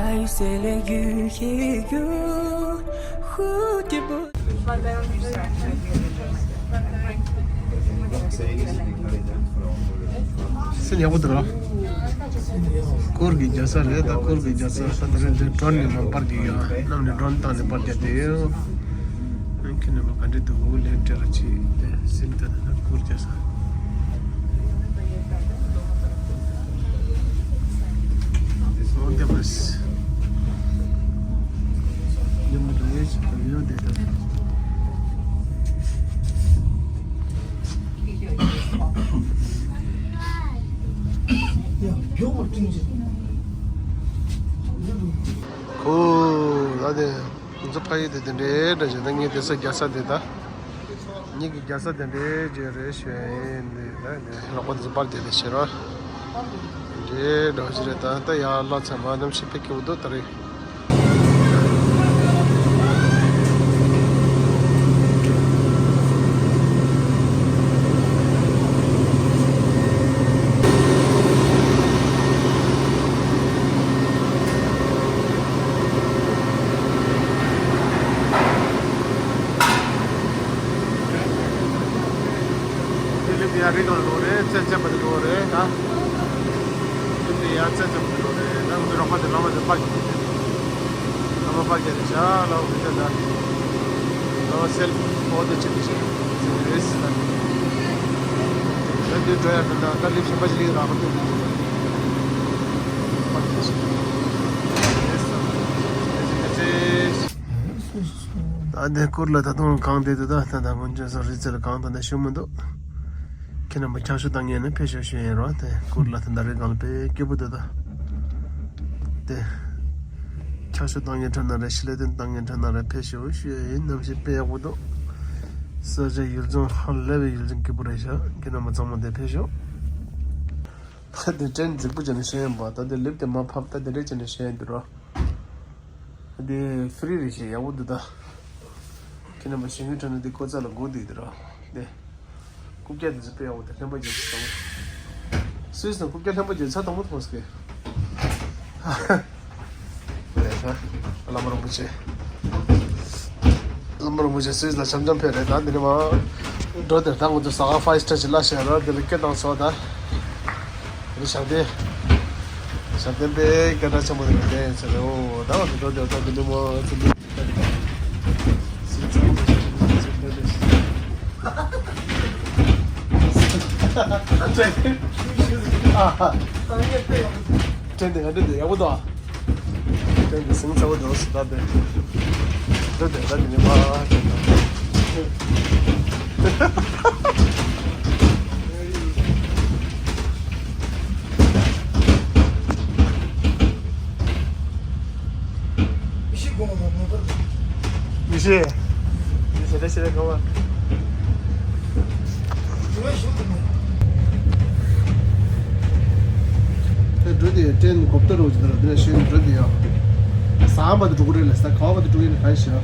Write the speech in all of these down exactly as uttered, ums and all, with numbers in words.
爱谁来愈黑愈蝴蝶不。 སེམས་ཡག་པོ་འདུག་ར། གུར་གྱི་རྒྱལ་ས་རེད། ད་གུར་གྱི་རྒྱལ་ས་ད་ད་རེད། འདི་ཌོན་ནས་མ་པར་རྒྱག་ཡ། གནམ་ནས་ཌོན་བཏང་ནས་པར་རྒྱག་དེ་ཡོད། ཁྱེད་རྣམ་པ་ག་འདྲ་འདུག་ལན་སྤྲད་རོགས་གྱིས། དེ་སེམས་ད་ད་གུར་རྒྱལ་ས། འོ་དེ་མ་སེ། ཉམས་རེད་ཅིག་ཡོད་དེ་ད། ཁོ་ལ་དེ་ང་ཚོ་ཕ་ཡུལ་དེ་དེ་འདྲའི་འདྲ་བྱས་ན། ངའི་བསྡད་ས་རྒྱལ་ས་དེ་ད། ངེད་ཀྱི་རྒྱལ་ས་དེ་འདྲའི་རྗེས་རེད་ཞུ་ཡ་ཡིན། འདི་ད་འདི་ལག་པ་དེ་ཚོ་པར་དེ་ལས་བྱེད་རོགས། འདྲའི་འདྲ་བོ་ཞིག་རེད། ད་ད་ཡར་ལ་ཚང་མ་གནམ་གཤིས་དཔེ་སྐྱིད་པོ་འདུག་ད་རེད། དེ་ལེབ་ཡ་རི་སྒང་ལོགས་རེད། རྩེ་རྩེ་པ་དེ་ལོགས་རེད་ད། དེ་ཡང་རྩེ་རྩེ་པོ་དེ་ལོགས་རེད། ད་ང་ཚོ་རོགས་པ་དེ་ལམ་དེ་པར་གྱི་ལམ་པར་རྒྱབ་ནས་བཞག་ལ་འོ་དེ་ད། ལམ་སེལ་ཨོ་དེ་ཅི་དེ་ཞིག་རེད་ཟེར་ད། ད་དེ་འགྲོ་ཡ་ད་ད་ད་ལེབ་གཞན་པ་ཞིག་ལེགས་རག་གི་འདུག་པར་གྱི་ཞིག་རེད་ཟེར། ད་འདི་གུར་ལ་ད་དུང་གང་བསྡད་འདུག་ད་ད་ད་སྔོན་ཆད་སོ་རི་རྩེ་ལ་གང་ད་ད་ཞུ་མི་འདུག་ཁྱེད་རྣམ་པ་འཁྱག་ཤོད་བཏང་མཁན་ནི་ཕེབས་ཤོག་ཞུ་ཡིན་རོགས། དེ་གུར་ལ་ད་ད་རེས་གང་ལ་དཔེ་སྐྱིད་པོ་འདུག་ད་དེ་འཁྱག་ཤོད་བཏང་མཁན་ཁྲོད་ན་རེད། ཞི་ལི་ཏོན་བཏང་མཁན་ཁྲོད་ན་རེད། ཕེབས་ཤོག་ཞུ་ཡ་ཡིན། གནམ་གཤིས་དཔེ་ཡག་པོ་འདུག་ས་ཆ་ཡུལ་ལྗོངས་ཧ་ལས་པའི་ཡུལ་ལྗོངས་སྐྱིད་པོ་རེད་ཤག་ཁྱེད་རྣམ་པ་ཚང་མ་དེ་ཕེབས་ཤོག་ད་དེ་ཏྲེན་རྫིག་པོ་བྱས་ནས་བཤད་ཡིན་པ། ད་དེ་ལེབ་དེ་མ་ཕབ། ད་དེ་འདྲས་བྱས་ནས་བཤད་ཡིན་འདུག་རོགས། འདི་ཧྥི་རི་རེད་ཤག་ཡག་པོ་འདུག་ད། ཁྱེད་རྣམ་པ་གཞན་གྱི་ཁྲོད་ནས་འདི་ཁོ་ཚ་ལ་སྒུག་བསྡད་ཀྱི་འདུག་ར། འདི་རྐུབ་བཀྱག་འདི་ཚོ་དཔེ་ཡག་པོ་འདུག་ལྷན་པ་རྒྱག་ཚུལ་དང་པོ། སུད་སི་ནང་རྐུབ་བཀྱག་ལྷན་པ་རྒྱག་ཚུལ་དང་པོ་མཐོང་སོང་གི། རེད་ད། བླ་མ་རིན་པོ་ཆེ། བླ་མ་རིན་པོ་ཆེ་སུད་སི་ལ་འཆམ་འཆམ་ཕེབས་རེད། ད་འདི་ནས་མར་འགྲོ་དེར་ད་ང་ཚོ་ཟ་ཁང་ཕའི་སི་ཊར་ཅིག་གླ་བཞག་ར། འདི་ལ་སྐད་བཏང་སོང་ད། རི་ཞབས་བརྟན། ཞབས་བརྟན་པའི་སྐད་གྲགས་ཆེན་པོ་དེ་རེད་ཟེར་རེད། འོ་ད་ང་ཚོ་འགྲོ་དེར་ད་འདི་ནས་མར་ཚུར་འདི། ཏྲེན་དེ་ག་འདྲ་འདུག་ཡག་པོ་འདུག་ཏྲེན་དེ་ཟིང་ཚ་པོ་འདུག་ད་དེ། འགྲོ་དེ་ད་དེ་ནས་མར་ཏྲེན་དང་། མི་ཤེས། མི་ཤེས་ད་ཤེས་ད་ག་བ། དེ་འགྲོ་དེ་ཡ་ཏྲེན་གོ་པ་ཏོ་རོ་ཅི་ད་ར་དེ་ན་ཤེས་འགྲོ་དེ་ཡ། ས་མ་དུ་འགྲོ་གི་རེད་ལ་ས་ག་བ་དུ་འགྲོ་ཡིན་ན་ག་ཤེས།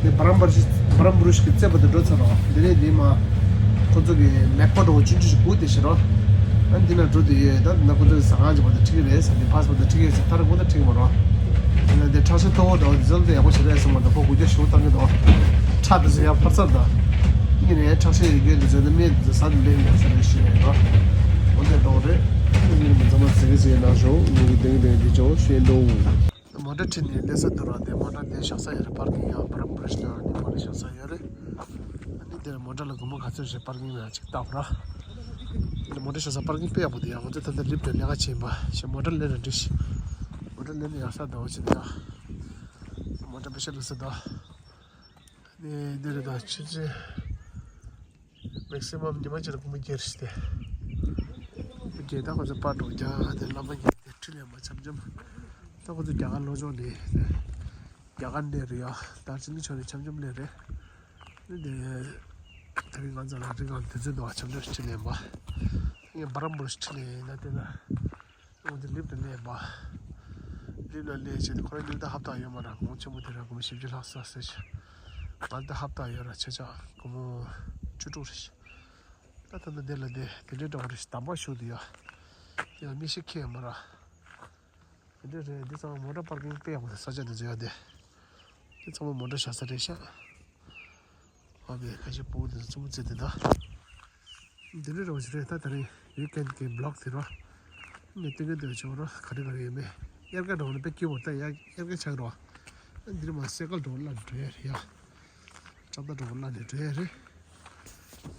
དེ་བ་རམ་བར་ཤི་བ་རམ་བུ་རུ་ཤི་གི་རྩེ་བ་དུ་འགྲོ་ཚར་རོ། དེ་ནས་དེ་མ། ཁོ་ཚོ་གི་མེག་པ་འགྲོ་ཆུང་ཆུང་ཞིག་སྒུག་དེ་ཤི་རོ། ཨ་འདི་ན་འགྲོ་དུ་ཡོད་ད། འདི་ན་ཁོ་ཚོ་ཟ་ཁང་ཅིག་བར་དུ་ཁྲིད་ཀྱི་རེད་ཟེར། འདི་ཕ་སི་པོར་དུ་ཁྲིད་ཀྱི་ཡོད་ཟེར། ཐ་ར་ཁོ་ཚོ་ཁྲིད་ཀྱི་མ་རོ། འདི་ན་འདི་ཁྲག་ཤེད་མཐོ་བོ་འདྲ་བོ་འདི་ཚོ་འདི་ཡག་པོ་ཞེ་དྲག་ཡོད་སོང་མ་གཏོགས་ཁོ་དགུ་རྒྱ་ཞུ་བཏང་གི་འདུག་ཁྲག་འདི་ཚོ་ཡར་འཕར་ཚར་ད། ངས་ནས་ཁྲག་ཤེད་ཡོད་རྒྱུ་འདི་ཚོ་འདི་སྨན་འདི་ཚོ་ཟ་འདི་ལེན་ཡོད་ཟེར་རེད་ཞུས་ཡོད་རོ། འོ་འདི་འདྲ་བོ་རེད། ངས་མི་ཚང་མ་ཟེར་གི་ཟེར་ན་ཞོག་ངས་གི་དེང་དེང་འདི་ཅོག་ཤེས་འདུག་མོ་ཊ་ཁྲིད་ནས་སླེབས་ས་འདུག་ར། དེ་མོ་ཊ་དེ་བཞག་ས་ཡོད་རེད། པར་ཀིང་ཡང་བ་རམ་བུ་རུ་ཤི་ལ་ནི་མོ་ཊ་བཞག་ས་ཡོད་རེད། ཨ་ནི་དེར་མོ་ཊ་ལ་སྒོར་མོ་ག་ཚོད་རེད་པར་ཀིང་ལ་ཅིག་བལྟ་བ་ར། དེ་མོ་ཊ་བཞག་ས་པར་ཀིང་དཔེ་ཡག་པོ་འདུག་ཡ། ང་ཚོ་ད་ལྟ་ལིབ་ཏུ་ལས་ཀ་བྱེད་པ་ཞེས་མོ་ཊ་ལེན་ན་འགྲིག་ཤི། མོ་ཊ་ལེན་ན་ཡག་ས་འདུག་ཅི་འདུག་ཡ། མོ་ཊ་པེ་ཤ་ལུགས་ས་འདུག་ནི་འདི་རེད་ད་ཆུ་ཚོད། མེག་སི་མམ་ཉི་མ་གཅིག་ལ་སྒོར་མོ་བརྒྱད་རེད་ཤི་སྟེ། སྒོར་མོ་བརྒྱད་ད་ཁོ་ཚོ་པར་འགྲོ་རྒྱ་དེ་ལམ་པ་བརྒྱད་དེ་ཁྲིད་ལས་མ་འཆམ་འཆམ། ད་ཁོ་ཚོ་རྒྱ་གར་ལོ་ཅོག་ནས། རྒྱ་གར་ནས་རེད་ཡ། དར་ཇི་ལིང་ཕྱོགས་ནས་འཆམ་འཆམ་ལས་རེད། ནི་དེ། ད་གིན་ང་ཚོ་ལ་རི་སྒང་དུས་ཚོད་འདུག་བ་འཆམ་འཆམ་ཁྲིད་ལས་མ། ངས་བ་རམ་བུ་རུ་ཁྲིད་ལས་ཡིན་ན་དེ་ན། འོ་དེ་ལིབ་ཏུ་སླེབས་པ། ལིབ་ལ་སླེབས་བྱས་ཏེ་ཁོ་རང་ཉིན་ལྟར་ཧབ་ཏ་ཡོད་མ་རེད། གོང་ཆེན་པོ་དེ་ར་སྒོར་མོ་བཞི་བཅུ་ལྷག་ས་ཟེར་བྱས། ང་ལྟར་ཧབ་ཏ་ཡོད་ར་ཆ་ཆ་སྒོར་མོ་བཅུ་དྲུག་རེད་ཤི། ད་ད་ལྟ་དེ་ལ་དེ་དེ་འདྲའི་འདྲ་བོ་རེད་ཤི། དམ་པ་ཞུགས་དུ་ཡ། དེ་ལ་མིག་ཤེལ་ཁྱེར་ཡོད་མ་རེད། འདི་རེད། འདི་ཚང་མ་མོ་ཊ་པར་ཀིང་དཔེ་ཡག་པོ་འདུག་ས་ཆ་འདི་ཚོ་ཡ་དེ། འདི་ཚང་མ་མོ་ཊ་བཞག་ས་རེད་ཤག་ཨ་བས་ཁ་ཤས་སྤུ་གུ་དེ་ཚོ་རྩུབ་མོ་རྩེ་དེ་ད། འདི་རེད་རོ་ཞུ་རེད། ད་དེ་རིང་ཡུ་ཀན་གི་བི་ལོག་དེ་རོ། ངས་སྟོན་གི་འདོད་ཆོག་རོ། ག་རེ་ག་རེ་ཡོད་མེད། དབྱར་ཁ་འགྲོ་ནི་དཔེ་སྐྱིད་པོ། ད་ཡ་དབྱར་ཁ་ཆགས་རོ། འདིར་མ་སེ་ཀལ་འགྲོ་ལ་འགྲོ་ཡ་རེད་ཡ། ཅམ་ད་འགྲོ་ལ་ནས་འགྲོ་ཡ་རེད།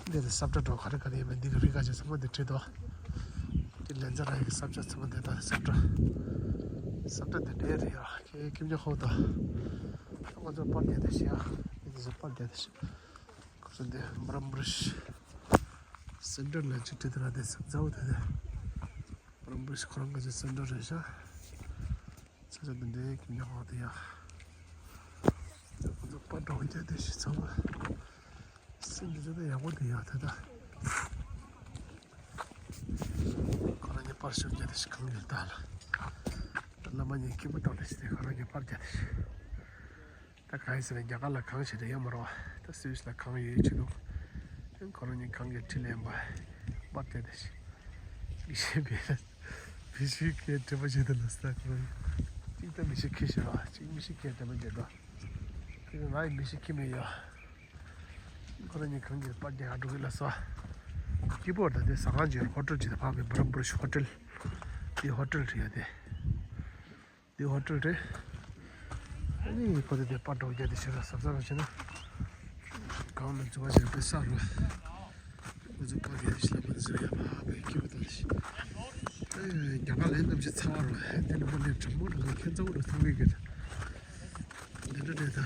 འདི་རེད། སབ་ཁྲ་འགྲོ་ག་རེ་ག་རེ་ཡོད་མེད། འདི་གི་རིགས་ག་ཅིག་ཚང་མ་འདི་བྲིས་དོ། འདི་ལན་ཚ་རང་གི་སབ་ཁྲ་ཚང་མ་འདི་ད་སབ་ཁྲ། སབ་ཁྲ་འདི་འདྲ་རེད་ཡ། ཁྱེད་ཁྱིམ་ཆ་ཧོ་ད། ང་ཚོ་པར་རྒྱག་དེ་ཤི་ཡ། འདི་ཚོ་པར་རྒྱག་དེ་ཤི། ཁོ་ཚོ་འདི་བྷ་རམ་བྷུ་ར་ཤི། སེན་ཊར་ལ་ཅིག་བྲིས་དེ་ར་དེ་སབ་ཛའུ་དེ་དེ། བྷ་རམ་བྷུ་ར་ཤི་ཁོ་རང་གི་ཚོ་སེན་ཊར་རེད་ཤག་ས་ཆ་འདི་འདྲའི་ཁྱིམ་ཉག་འོག་ཏུ་ཡ། ཁོ་ཚོ་པར་འདྲ་བོ་རྒྱག་བསྡད་ཤག་ཚང་མ། སེམས་འདི་ཚོ་ད་ཡག་པོ་འདུག་ཡ་ད་ལྟ། ཁོ་རང་གཉིས་པར་ཤོར་རྒྱག་བསྡད་ཤག་གངས་ཡུལ་ད་ལ། བླ་མ་གཉིས་སྐྱིད་པོ་བཏང་བསྡད་ཤག་དེ་ཁོ་རང་གཉིས་པར་རྒྱག་བསྡད་ཤག་ད་གང་ཡིན་ཟེར་ན་རྒྱ་གར་ལ་གངས་ཞེ་དྲག་ཡོད་མ་རེད་བ། ད་སུད་སི་ལ་གངས་ཡོད་ཆེ་འདུག་ཁོ་རང་གཉིས་གངས་ཀྱི་འཁྲིས་ལ་ཡིན་པ་པར་རྒྱག་བསྡད་ཤག་མི་ཤེས་པའི། མི་ཤེས་མཁན་དྲན་པ་བརྗེད་དུ་ལ་ས་ཁོ་རང་གཅིག་ད་མི་ཤེས་མཁན་ཞེ་ར་གཅིག་མི་ཤེས་མཁན་དྲན་པ་བརྗེད་དོ། ཁྱེད་ཚོ་ང་ཡི་མི་ཤེས་མཁན་མེད་ཡ། ཁོ་རང་གཉིས་གངས་ཀྱི་པར་རྒྱག་ག་འགྲོ་གི་ལ་ས། སྐྱིད་པོ་ད་དེ་ཟ་ཁང་ཅིག་ཡོད། ཧོ་ཊེལ་ཅིག་ད་ཕ་གི་བྷ་རམ་བྷུ་ར་ཤི་ཧོ་ཊེལ། དེ་ཧོ་ཊེལ་རེད་ཡ་དེ། དེ་ཧོ་ཊེལ་རེད། ཨ་ནི་ཁོ་ཚོ་དེ་པར་འདྲ་བོ་རྒྱག་དེ་བྱེད་ར་ཟབ་ཟབ་ར་བྱེད་ན། གང་ལ་འཛུལ་བ་ཞིག་དཔེ་བསགས་རོ། ཁོ་ཚོ་པར་རྒྱག་དེ་བྱེད་ལ་པར་ཟེར་ཡ་ཕ་བའི་སྐྱིད་པོ་ད་ལ་ཞིག་ཨེ་རྒྱ་གར་ལ་གནམ་གཤིས་ཚ་བ་རོ། དེ་ནི་མ་ནས་གྲང་མོ་རོ་ཁྱེད་ཚ་བོ་རོ་ཐུག་གི་གི། འདི་འདྲ་རེད་ད།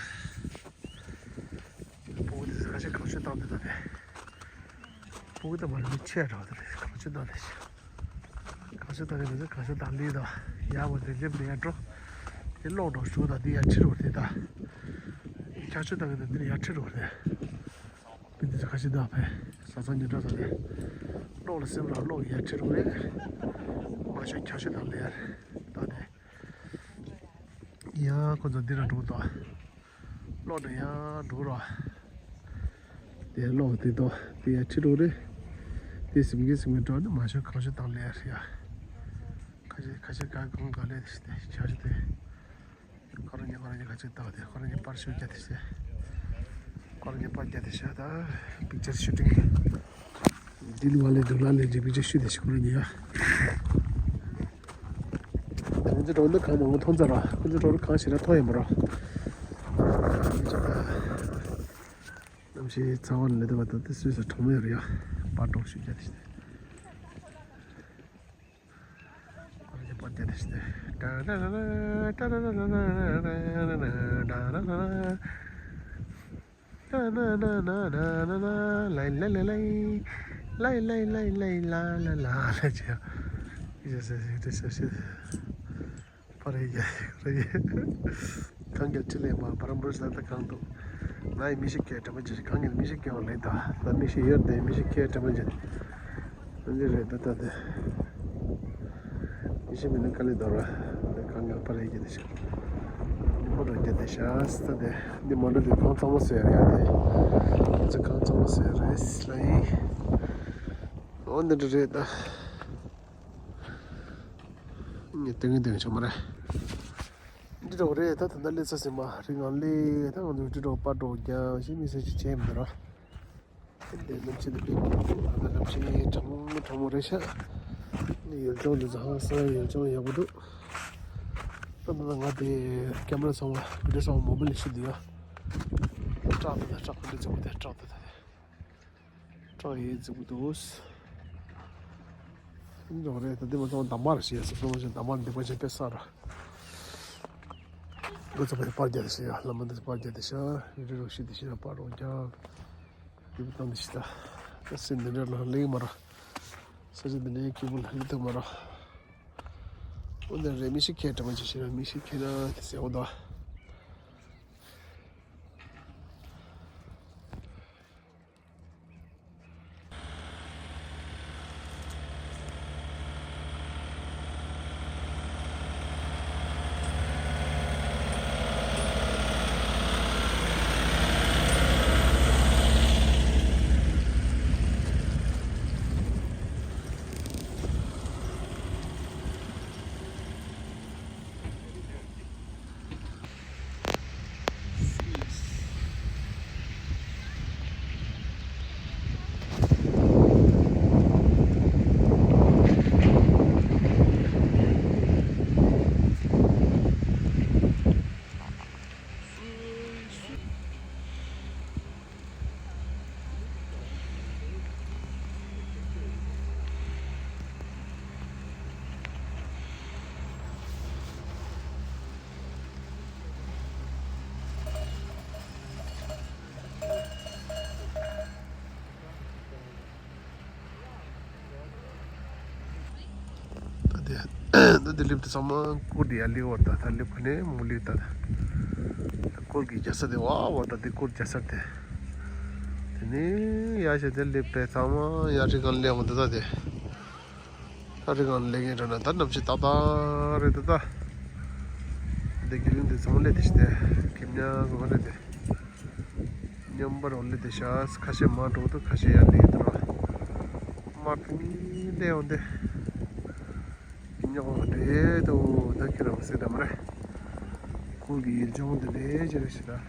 སྤུ་གུ་དེ་ཚོ་ཁ་ཤས་གངས་ཆུ་བཏང་དེ་ད་རེད། སྤུ་གུ་དེ་མ་རེད་མི་ཆེ་འགྲོ་དེ་རེད། གངས་ཆུ་བཏང་དེ་ཤི། གངས་ཆུ་བཏང་དེ་མི་ཚོ་གངས་ཆུ་བཏང་ལི་དང་ཡ་བོ་དེ་ལེབ་ནས་ཡར་འགྲོ། དེ་གློག་འགྲོ་ཞུ་དང་དེ་ཡར་ཁྲིད་རོགས་དེ་ད། ཁྱག་ཆུ་བཏང་གི་དེ་འདིར་ཡར་ཁྲིད་རོགས་དེ། མི་དེ་ཚོ་ཁ་ཤས་ད་ཕེ་ས་ཚང་ཉིན་གྲགས་ས་དེ། གློག་ལ་སེམས་ར་གློག་ཡར་ཁྲིད་རོགས་རེད། མ་ཤོད་ཁྱག་ཆུ་བཏང་ལི་ཡར་ད་དེ། ཡ་ཁོ་ཚོ་འདི་ར་འགྲོ་དང་། གློག་དང་ཡང་འགྲོ་རོགས། དེ་གློག་དེ་དོ་དེ་ཡ་ཁྲི་རོགས་རེད། དེ་སིམ་གི་སིམ་གི་འགྲོ་ནི་མ་ཤོད་གང་ཤོད་དང་ལས་ཡ། ཁ་ཤས་ཁ་ཤས་ག་གང་ག་ལས་དེ་ཤ་ཤི་དེ། ཁོ་རང་གཉིས་ཁོ་རང་གཉིས་ཁ་ཅིག་བཏགས་དེ་ཁོ་རང་གཉིས་པར་ཤོད་རྒྱ་དེ་ཤ། ཁོ་རང་གཉིས་པར་རྒྱ་དེ་ཤ་ད། པིག་ཅར་ཤུ་ཊིང་། འདི་ལུ་བ་ལས་འགྲོ་ལ་ལས་འདི་པིག་ཅར་ཤུ་དེ་ཤ་ཁོ་རང་གཉིས་ཡ། ཁོང་ཚོ་འགྲོ་འདི་གང་མང་པོ་མཐོང་ཚར་ར། ཁོང་ཚོ་འགྲོ་རུ་གང་ཞིག་ལ་མཐོང་ཡོད་མ་ར། གནམ་གཤིས་ཚ་བ་ནས་ལས་དེ་བ་ད་དེ་སུས་སུ་གྲང་མོ་ཡོད་རེད་ཡ། པར་འགྲོ་ཞུ་རྒྱ་དེ་ཞིག་དེ། ཁོ་རང་གི་པར་རྒྱ་དེ་ཞིག་དེ། པར་རྒྱག་རེད་ཡ། གངས་ཀྱི་འཕྲིན་ལས་མ་བྷ་རམ་བྷུ་ར་ལ་ད་གང་འདུག་ང་ཡི་མི་ཤི་ཁའི་དྲན་པ་ཅིག་གང་གི་མི་ཤི་ཁའི་བ་ལེགས་ད་ད་མི་ཤི་ཡོད་དེ་མི་ཤི་ཁའི་དྲན་པ་ཅིག་འདི་རེད་ད་ད་དེ། མི་ཤི་མི་ནི་དཀའ་ལས་དོར་བ་གང་གི་པར་རེད་ཀྱི་དེ་ཤི། འདི་མོ་རོ་རྒྱ་དེ་ཤ་སི་ད་དེ་འདི་མོ་རོ་དེ་གང་གཙང་མོ་ཟེར་ཡ་དེ། ང་ཚོ་གང་གཙང་མོ་ཟེར་རེད་ལ་ཡིན། འོ་འདི་འདྲ་རེད་ད། ངས་སྟོན་གི་སྟོན་གི་ཆོག་མ་རེད། འདི་འདྲ་བོ་རེད་ད། ད་ལྟ་སླེབས་ཚར་ཟིན་པ་རིང་ང་སླེབས་ད་ང་ཚོ་འདི་འདྲ་བོ་པར་འགྲོ་རྒྱག་ཞིག་མི་སེར་ཅིག་བྱས་མི་འདུག་ར། འདི་གནམ་གཤིས་འདི་དཔེ་ད་ལྟ་གནམ་གཤིས་གྲང་མོ་གྲང་མོ་རེད་ཤག་འདི་ཡུལ་ལྗོངས་འདི་ཚོ་ཧང་སང་ཡུལ་ལྗོངས་ཡག་པོ་འདུག་ད་ད་ང་དེ་ཀེམ་ར་ཚང་མ་བི་ཌི་ཡོ་ཚང་མ་མོ་བེལ་ལ་ཤུ་འདི་ཡ། ཏྲག་ཏུ་ད་ཏྲག་ཏུ་འདི་ཚོ་དེ་ཏྲག་ཏུ་ད་དེ། སྐྲ་ཡི་རྫིག་པོ་འདུག་འདི་འདྲ་རེད་ད། འདི་མ་ཚང་མ་འདབ་མ་རེད་ཞེས་སོ་སོ་ཞེས་འདབ་མ་འདི་པ་ཞེས་དཔེ་ས་ར། འགོ་ཚོ་པའི་པར་རྒྱག་ཞེས་ཡ་ལ་མ་འདི་པར་རྒྱག་དེ་ཤ་རི་རི་རོ་ཤི་དེ་ཤི་ཡ་པར་རོ་རྒྱག་འདི་པ་བཏང་དེ་ཤི་ད། ད་སེམས་འདི་འདྲ་ལ་ལེགས་མ་ར། ས་ཆ་འདི་འདྲའི་སྐྱིད་པོ་ལ་ལེགས་ཐུབ་མ་ར། འོ་འདི་རེད་མི་ཤི་ཁའི་དྲི་མ་ཅིག་ཤི་ན་མི་ཤི་ཁའི་ན་དེ་ཟེར་འོ་ད། ད་འདི་སླེབས་དུས་ཚང་མ་སྐོར་འདི་ཡར་སླེབས་བར་ད་ད་སླེབས་ཁ་ནས་མུ་ལི་ད་ད་སྐོར་གྱི་རྒྱལ་ས་དེ་བ་བ་ད་འདི་སྐོར་རྒྱལ་ས་དེ། དེ་ནས་ཡར་བྱས་ཏེ་སླེབས་པས་ཚང་མ་ཡར་རི་སྒང་སླེབས་འོང་འདི་ད་དེ། ད་རི་སྒང་སླེབས་མཁན་འདྲ་ན་ད་གནམ་གཤིས་ཏག་ཏག་རེད་འདི་ད། འདི་དགེ་རྒན་འདི་ཚང་མ་སླེབས་དེ་ཤི་དེ་ཁེམ་ཉག་གི་མ་རེད་དེ། མཉམ་པར་འོང་ལེ་དེ་ཤ་ཁ་ཤས་མ་འགྲོ་འདུག་ཁ་ཤས་ཡར་ལེ་དུ་ར། མ་ཕི་ནི་ལེ་འོང་དེ། ཉོག་འདྲེ་དུ་ད་ཁྱེད་རང་སེ་དམ་རེ། ཁོང་གི་ཡིལ་ལྗོངས་འདི་ལེ་ཅི་རེ་ཞིག་ད།